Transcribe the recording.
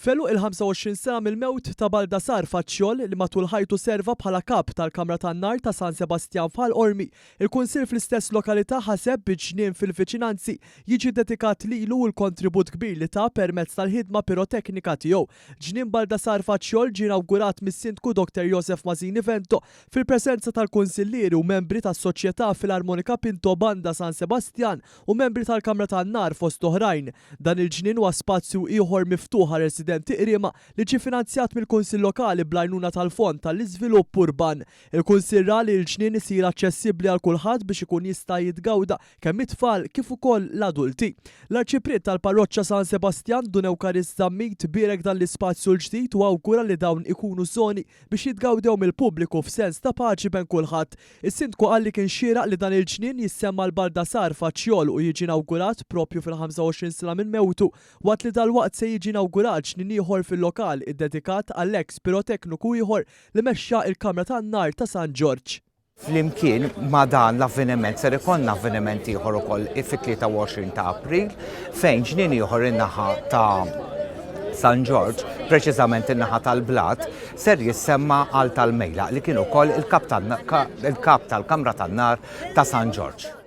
F'għeluq il-25 sena mill-mewt ta' Baldassar Facciol, li matul ħajtu serva bħala Kap tal-Kamra tan-Nar ta' San Sebastjan f'Ħal Qormi, il-Kunsill fl-istess lokalità ħaseb biex ġnien fil-viċinanzi jiġi ddedikat lilu u l-kontribut kbir li ta permezz tal-ħidma piroteknika tiegħu. Ġnien Baldassar Facciol ġie inawgurat mis-Sindku Dr Josef Masini Vento fil-preżenza tal-Kunsillieri u membri tas-Soċjetà Filarmonika Pinto Banda San Sebastjan u membri tal-Kamra tan-Nar fost oħrajn. Dan il-ġnien huwa spazju ieħor miftuħ għar-residenti Qriema li ġie finanzjat mill-Kunsill Lokali bl-għajnuna tal-Fond għall-Iżvilupp Urban. Il-Kunsill ra li l-ġnien isir aċċessibbli għal kulħadd biex ikun jista' jitgawda kemm mit-tfal kif ukoll l-adulti. L-Arċipriet tal-Parroċċa San Sebastjan, Dun Ewkarist Zammit, bierek dan l-ispazju l-ġdid u awgura li dawn ikunu żoni biex jitgawdew mill-pubbliku f'sens ta' paċi bejn kulħadd. Is-Sindku qal li kien xieraq li dan il-ġnien jissemma l-Baldassar Facciol u jiġi inawgurat proprju fil-25 sena minn mewtu, waqt li dalwaqt se jiġi inawgurat ġnien ieħor fil-lokal iddedikat għall-eks pirotekniku ieħor li mexxa l-Kamra tan-Nar ta' San Ġorġ. Flimkien ma' dan l-avveniment ser ikollna avveniment ieħor ukoll fit-23 ta' April fejn ġnien ieħor in-naħa ta' San Ġorġ, preċiżament in-naħa tal-Blat, ser jissemma għal tal-Mejlaq li kien ukoll il-kap tal-Kamra tan-Nar ta' San Ġorġ.